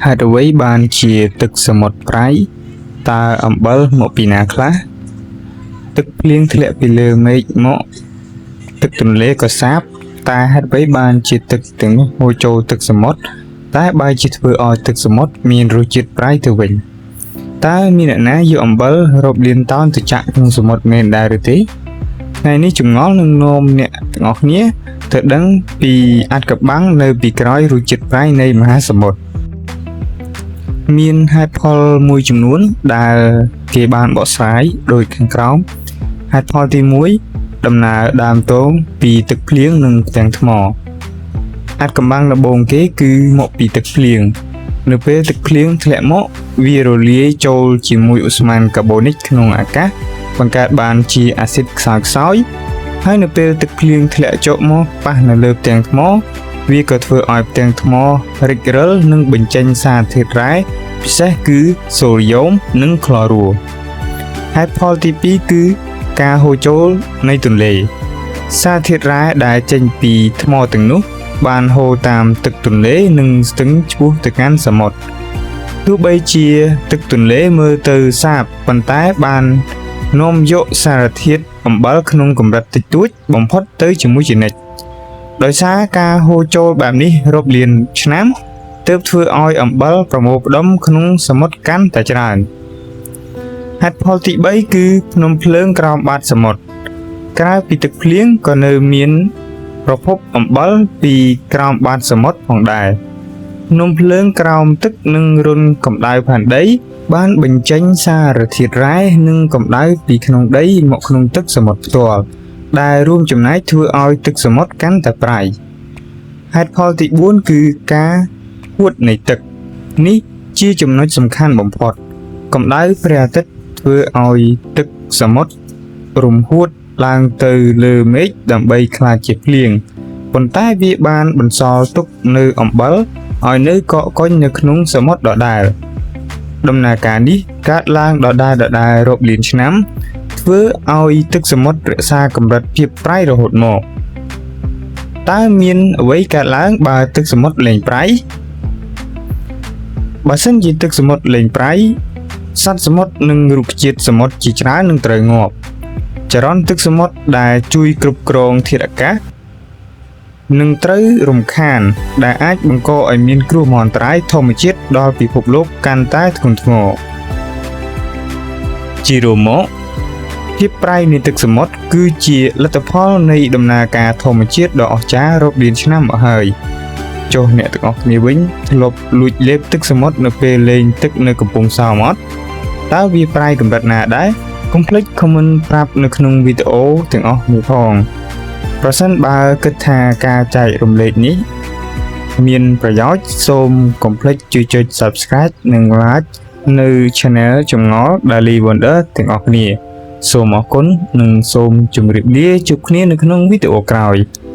ហេតុអ្វីបានជាទឹកសមុទ្រប្រៃ តើអំបិលមកពីណាខ្លះ ទឹកភ្លៀងធ្លាក់ពីលើមេឃមក ទឹកទន្លេក៏សាប តែហេតុអ្វីបានជាទឹកទាំងនោះហូរចូលទឹកសមុទ្រតែបែរជាធ្វើឲ្យទឹកសមុទ្រមានរសជាតិប្រៃទៅវិញ តើមានអ្នកណាយកអំបិលរាប់លានតោនទៅចាក់ក្នុងសមុទ្រមែនដែរឬទេ ថ្ងៃនេះចម្ងល់នឹងនាំអ្នកទាំងអស់គ្នាទៅដឹងពីអាថ៌កំបាំងនៅពីក្រោយរសជាតិប្រៃនៃមហាសមុទ្រ មានហេតុផលមួយចំនួនដែលគេបានបកស្រាយដូចខាងក្រោមហេតុផលទី1ដំណើរដើមទងពីទឹកភ្លៀងនិងផ្ទាំងថ្មអាថ៌កំបាំងដំបូងគេគឺមកពីទឹកភ្លៀងនៅពេលទឹកភ្លៀងធ្លាក់មកវារលាយចូលជាមួយឧស្ម័នកាបូនិកក្នុងអាកាសបង្កើតបានជាអាស៊ីតខ្សោយខ្សោយហើយនៅពេលទឹកភ្លៀងធ្លាក់ចុះមកប៉ះនៅលើផ្ទាំងថ្ម វាក៏ធ្វើឲ្យផ្ទាំងថ្មរិចរិលនិងបញ្ចេញសារធាតុរ៉ែពិសេសគឺសូដ្យូមនិងក្លរូហេតុផលទី2គឺការហូរចូលនៃទន្លេ សារធាតុរ៉ែដែលចេញពីថ្មទាំងនោះ បានហូរតាមទឹកទន្លេនិងស្ទឹងឆ្ពោះទៅកាន់សមុទ្រទោះបីជាទឹកទន្លេមើលទៅសាបប៉ុន្តែបាននាំយកសារធាតុអំបិលក្នុងកម្រិតតិចតួចបំផុតទៅជាមួយជានិច្ច ដោយសារការហូរចូលបែបនេះរាប់លានឆ្នាំទើបធ្វើឲ្យអំបិលប្រមូលផ្ដុំក្នុងសមុទ្រកាន់តែច្រើនហេតុផលទី3គឺភ្នំភ្លើងក្រោមបាតសមុទ្រក្រៅពីទឹកភ្លៀងក៏នៅមានប្រភពអំបិលពីក្រោមបាតសមុទ្រផងដែរភ្នំភ្លើងក្រោមទឹកនិងរន្ធកម្ដៅផែនដី បានបញ្ចេញសារធាតុរ៉ែនិងកម្ដៅពីក្នុងដីមកក្នុងទឹកសមុទ្រផ្ទាល់ ដែលរួមចំណែកធ្វើឲ្យទឹកសមុទ្រកាន់តែប្រៃ ហេតុផលទី4គឺការហួតនៃទឹក នេះជាចំណុចសំខាន់បំផុត កម្ដៅព្រះអាទិត្យធ្វើឲ្យទឹកសមុទ្ររំហួតឡើងទៅលើមេឃដើម្បីក្លាយជាភ្លៀងប៉ុន្តែវាបានបន្សល់ទុកនៅអំបិលឲ្យនៅកកកុញនៅក្នុងសមុទ្រដដែល ដំណើរការនេះកើតឡើងដដែលៗរាប់លានឆ្នាំ ធ្វើឲ្យទឹកសមុទ្ររក្សាកម្រិតភាពប្រៃរហូតមក តើមានអ្វីកើតឡើងបើទឹកសមុទ្រលែងប្រៃ បើសិនជាទឹកសមុទ្រលែងប្រៃ សត្វសមុទ្រនិងរុក្ខជាតិសមុទ្រជាច្រើននឹងត្រូវងាប់ ចរន្តទឹកសមុទ្រដែលជួយគ្រប់គ្រងធាតុអាកាសនឹងត្រូវរំខាន ដែលអាចបង្កឲ្យមានគ្រោះមហន្តរាយធម្មជាតិដល់ពិភពលោកកាន់តែធ្ងន់ធ្ងរជារួមមកភាពប្រៃនៃទឹកសមុទ្រគឺជាលទ្ធផលនៃដំណើរការធម្មជាតិដ៏អស្ចារ្យរាប់លានឆ្នាំមកហើយចុះអ្នកទាំងអស់គ្នាវិញធ្លាប់លួចលេបទឹកសមុទ្រនៅពេលលេងទឹកនៅកំពង់សោមអត់តើវាប្រៃកម្រិតណាដែរកុំភ្លេច comment ប្រាប់នៅក្នុងវីដេអូទាំងអស់គ្នាផងប្រសិនបើគិតថាការចែករំលែកនេះមានប្រយោជន៍សូមកុំភ្លេចជួយចុច Subscribe និង Like នៅ Channel ចម្ងល់ Daily Wonder ទាំងអស់គ្នា សូមអរគុណនិងសូមជម្រាបលាជួបគ្នានៅក្នុងវីដេអូក្រោយ។